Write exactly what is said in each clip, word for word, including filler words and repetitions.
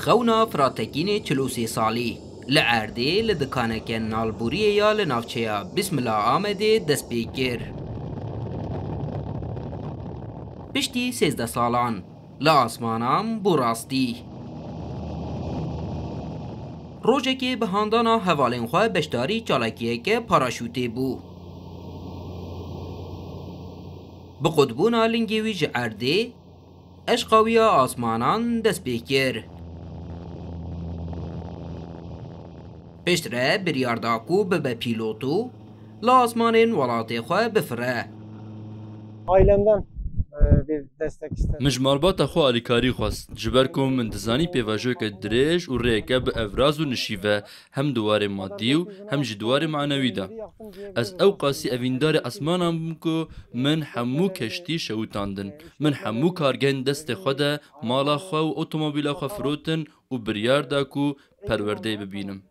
Xewna Firat Tekînê çil û sê salî li erdê li dikaneke nalboriyê ya li navçeya Bismila Amedê dest pê kir. Piştî sêzdeh salan li asmanan bû rastî. Rojekê bi handana hevalên xwe beşdarî çalakiyeke paraşûtê bû. Bi qutbûna lingê wî ji erdê, eşqa wî ya asmanan dest pê kir. Piştre biryar da ku bibe pîlot û li asmanên welatê xwe bifire. Ailemden e, bir destek istedim. Min ji malbata xwe alîkarî xwest, ji ber ku min dizanî pêvajoyeke dirêj û rêyeke bi evraz û nişîv e, hem di warê madî û hem jî di warê manewî de. Ez ew qasî evîndarê esmanan bûm ku min hemû keştî şewitandin. Min hemû kargehên destê xwe de mala xwe û otomobîla xwe firotin û biryar da ku perwerdeyê bibînim.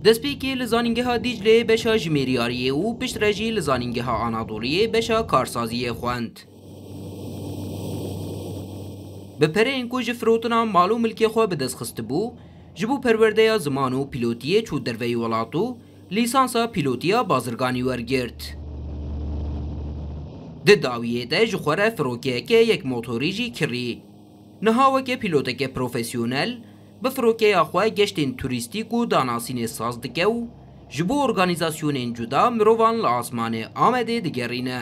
Destpêkê li Zanîngeha Dîcleyê beşa jimêriyariyê û piştre jî li Zanîngeha Anadoliyê beşa karsaziyê xwend. Bi pereyên ku ji firotina mal û milkê xwe bi dest xistibû, ji bo perwerdeya ziman û pîlotiyê çû derveyî welat û lîsansa pîlotiya bazirganî wergirt. Di dawiyê de ji xwe re firokeyeke yek motorî jî kirî. Niha weke pîloteke profesyonel, bi firokeya xwe geştên turîstîk û danasînê saz dike û ji bo organîzasyonên cuda mirovan li asmanê Amedê digerîne.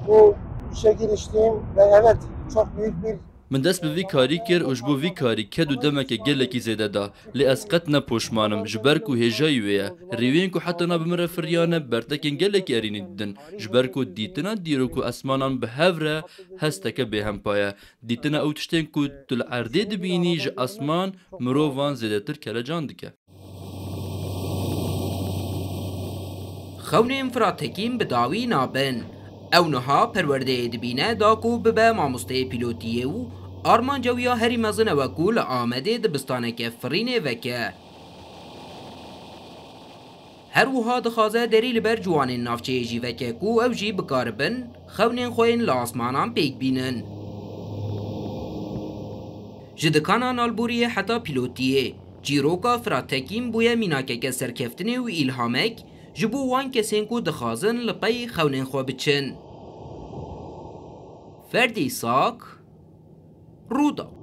Bu işe giriştiğim ve evet çok büyük bir Min dest bi vî karî kir û ji bo vî karî ked û demeke gelekî zêde da. Lê ez qet ne poşman im, ji ber ku hêjayî wê ye. Rêwiyên ku heta niha bi min re firiyane, bertekên gelekî erênî didin. Ji ber ku dîtina dîrok û esmanan bi hev re hesteke bêhempa ye. Dîtina ew tiştên ku tu li erdê dibînî ji esman mirovan zêdetir kelecan dike. Xewnên Firat Tekîn bi dawî nabin. Ew niha perwerdeyê dibîne da ku bibe mamosteyê pîlotiyê û armanca wî ya herî mezin ew e ku li Amedê dibistaneke firînê veke. Her wiha dixwaze derî li ber ciwanên navçeyê jî veke ku ew jî bikaribin xewnên xwe yên li asmanan pêk bînin. Ji dikana nalboriyê heta pîlotiyê, çîroka Firat Tekîn bûye mînakeke serkeftinê û îlhamek ji bo wan kesên ku dixwazin li pey xewnên xwe biçin. Ferdî Sak, Rûdaw.